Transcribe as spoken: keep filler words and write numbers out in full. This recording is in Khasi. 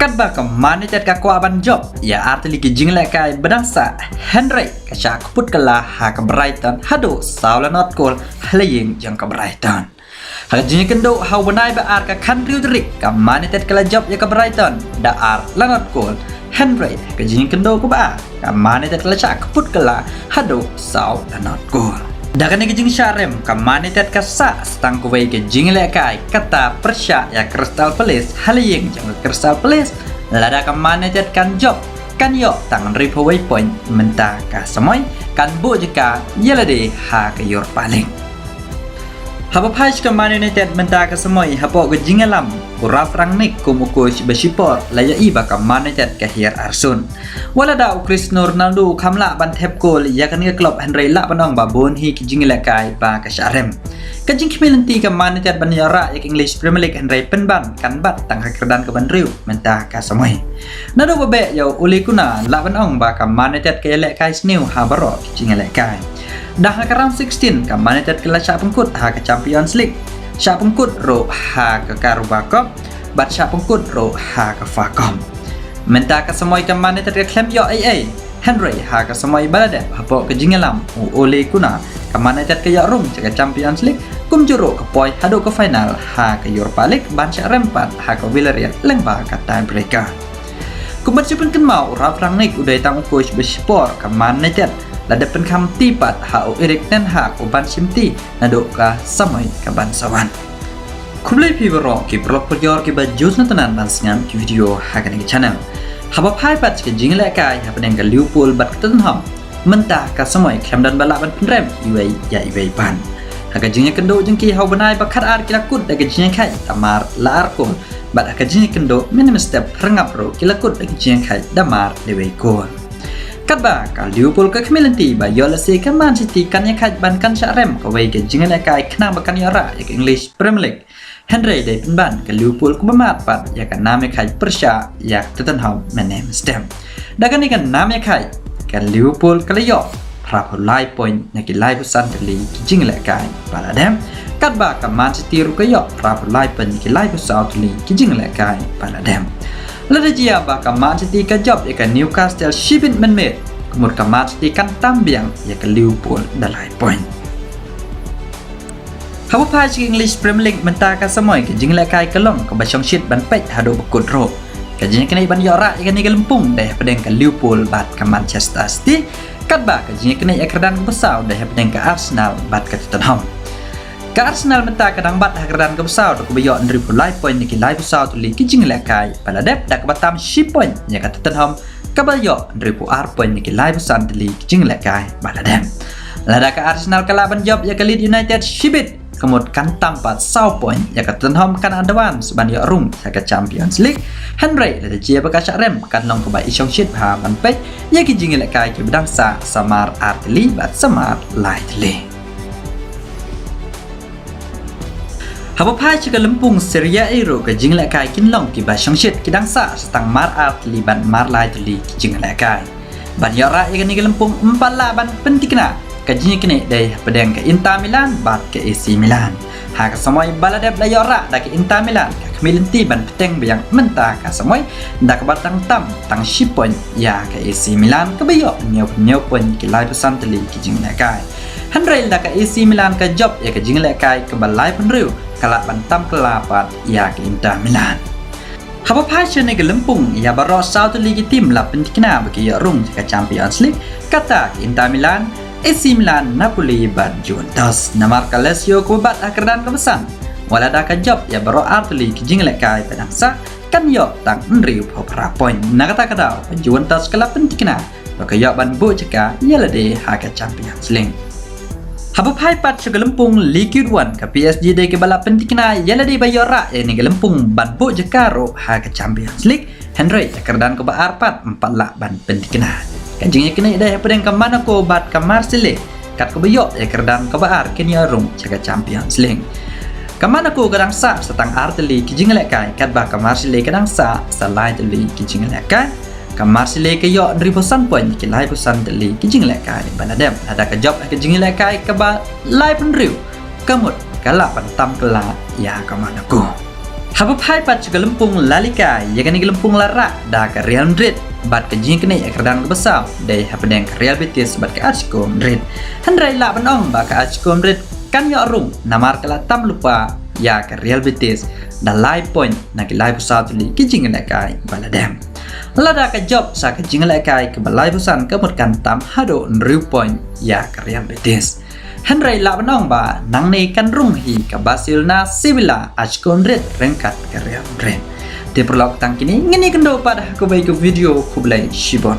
Katba ka Man United ka kwah ban jop ïa artylli ki jinglehkai ba dang sah, hynrei ka shah kput kylla ha ka Brighton haduh saw la not kol ha la ïing jong ka Brighton. Ha ka jingïakynduh ha u bnai ba ar ka khathynriew tarik, ka Man United ka la jop ïa ka Brighton da ar la not kol, hynrei ha ka jingïakynduh kaba ar, ka Man United ka la shah kput kylla haduh saw la not kol. Da kane ka jingshah rem, ka Man United ka sah sa tang kawei ka jinglehkai, kata pyrshah ïa Crystal Palace ha la ïing jong ka Crystal Palace. Lada ka Man United kan jop, kan ïoh tang hynriewphew wei point, mynta ka samoi kan buh jaka ïa lade ha ka Europa League. Haba phai sha ka Man United mynta ka samoi, hapoh ka jingïalam u Ralf Rangnick kum u coach ba shipor, la ïohi ba ka Man United ka hiar arsut. Wat la da u Cristiano Ronaldo u kham lah ban thep kol ïa kane ka club, hynrei lah ban ong ba bun hi ki jinglehkai ba ka shah rem. Ka jingkhmih lynti ka Man United ban ïoh rah ïa ka English Premier League, hynrei pynban kan bat tang ha ka kyrdan kaba hynriew mynta ka samoi. Naduh ba beh ïa u Ole Gunnar, lah ban ong ba ka Man United ka ïalehkai sniew ha baroh ki jingïalehkai. Da ha ka round sixteen, ka Man United ka la shah pynkut ha ka Champions League, shah pynkut ruh ha ka Carabao Cup, bad shah pynkut ruh ha ka F A Cup. Mynta ka samoi ka Man United ka khlem ïoh ei ei, hynrei ha ka samoi ba la dep, hapoh ka jingïalam u Ole Gunnar, ka Man United ka ïoh rung sha ka Champions League, kumjuh ruh ka poi haduh ka final ha ka Europa League ban shah rem pat ha ka Villarreal lyngba ka tiebreaker. Kum ban shu pynkynmaw, u Ralf Rangnick u dei tang u coach ba shipor ka Man United, la dep pynkham ti pat ha u Erik ten Hag u ban shim ti naduh ka samoi ka ban sa wan. Khublei phi baroh ki paralok parajor kiba ju sngewtynnad ban sngap ki video ha kane ka channel. Haba phai pat sha ki jinglehkai hapdeng ka Liverpool bad ka Tottenham, mynta ka samoi khlem don ba lah ban pynrem iwei ïa iwei pat. Ha ka jingïakynduh jong ki ha u bnai ba khatar ki la kut da ka jingïakhaid da mar la ar kol, bad ha ka jingïakynduh mynhynnin step hynrei ruh ki la kut da ka jingïakhaid da mar lewei kol. Katba ka Liverpool ka khmih lynti ba ïoh lehse ka Man City kan ïakhaid ban kan shah rem kawei ka jinglehkai khnang ba kan ïoh rah ïa ka English Premier League, hynrei dei pynban ka Liverpool kaba mad pat ïa ka nam ïakhaid pyrshah ïa ka Tottenham mynhynnin step. Da kane ka nam ïakhaid, ka Liverpool ka la ïoh phra phew lai point na ki laiphew san tylli ki jinglehkai ba la dep, katba ka Man City ruh ka ïoh phra phew lai point na ki laiphew saw tylli ki jinglehkai ba la dep. Lada jia ba ka Man City ka jop ïa ka Newcastle shibit mynmiet, ka mut ka Man City kan tam biang ïa ka Liverpool da lai point. Haba phai sha ka English Premier League mynta ka samoi, ka jinglehkai ka long kaba shongshit ban peit haduh ba kut ruh. Ka jingïaknieh ban ïoh rah ïa kane ka lympung dei hapdeng ka Liverpool bad ka Manchester City, katba ka jingïaknieh ïa ka kyrdan kaba saw dei hapdeng ka Arsenal bad ka Tottenham. Ka Arsenal mynta ka dang bat ha ka kyrdan kaba saw da kaba ïoh hynriewphew lai point na ki laiphew saw tylli ki jinglehkai ba la dep, da kaba tam shi point ïa ka Tottenham kaba ïoh hynriewphew ar point na ki laiphew san tylli ki jinglehkai ba la dep. Lada ka Arsenal ka lah ban jop ïa ka Leeds United shibit, ka mut kan tam pat saw point ïa ka Tottenham, kan advance ban ïoh rung sha ka Champions League. Hynrei lada jia ba ka shah rem, kan long kaba i shongshit bha ban peit ïa ki jinglehkai kiba dang sah samar ar tylli bad samar lai tylli. Haba phai sha ka lympung Serie A ruh ka jinglehkai kin long kiba shongshit, ki dang sah sa tang mar ar tylli bad mar lai tylli ki jinglehkai. Ban ïoh rah ïa kane ka lympung ym pat lah ban pynthikna, ka jingïaknieh dei hapdeng ka Inter Milan bad ka A C Milan. Ha ka samoi ba la dep la ïoh rah da ka Inter Milan ka khmih lynti ban bteng biang mynta ka samoi da kaba dang tam tang shi point ïa ka A C Milan kaba ïoh hynñiew hynñiew point na ki laiphew san tylli ki jinglehkai. Hynrei lada ka A C Milan ka jop ïa ka jinglehkai kaba laiphew hynriew, ka lah ban tam kylla pat ïa ka Inter Milan. Haba phai sha kane ka lympung, ïa baroh saw tylli ki team la pynthikna ba ki ïoh rung sha ka Champions League, kata ka Inter Milan, A C Milan, Napoli bad Juventus. Namar ka Lazio kaba bat ha ka kyrdan kaba san, wat lada ka jop ïa baroh ar tylli ki jinglehkai ba dang sah, kan ïoh tang hynriewphew phra point. Na kata ka daw ka Juventus ka la pynthikna ba ka ïoh ban buh jaka ïa lade ha ka Champions League. Haba phai pat sha ka lympung Ligue One, ka P S G dei kaba la pynthikna ïa lade ba ïoh rah ïa kane ka lympung ban buh jaka ruh ha ka Champions League. Hynrei ïa ka kyrdan kaba ar pat ym pat lah ban pynthikna. Ka jingïaknieh dei hapdeng ka Monaco bad ka Marseille, kat kaba ïoh ïa ka kyrdan kaba ar kin ïoh rung sha ka Champions League. Ka Monaco ka dang sah sa tang ar tylli ki jinglehkai, katba ka Marseille ka dang sah sa lai tylli ki jinglehkai. Ka Marseille ka ïoh hynriewphew san point na ki laiphew san tylli ki jinglehkai ba la dep. Lada ka jop ha ka jinglehkai kaba laiphew hynriew, ka mut ka lah ban tam kylla ïa ka Monaco. Haba phai pat sha ka lympung La Liga, ïa kane ka lympung la rah da ka Real Madrid bad ka jingkynnoh ïa ka kyrdan kaba saw dei hapdeng ka Real Betis bad ka Atletico Madrid. Hynrei lah ban ong ba ka Atletico Madrid kan ïoh rung namar ka la tam lypa ïa ka Real Betis da lai point na ki laiphew saw tylli ki jingïalehkai ba la dep. Lada ka jop sa ka jingïalehkai kaba laiphew san ka mut kan tam haduh hynriew point ïa ka Real Betis. Hynrei lah ban ong ba nangne kan rung hi ka Barcelona, Sevilla, Atletico Madrid ryngkat ka Real Madrid. Te paralok, tang kine ngin ïakynduh pat ha kawei ka video. Khublei shibun.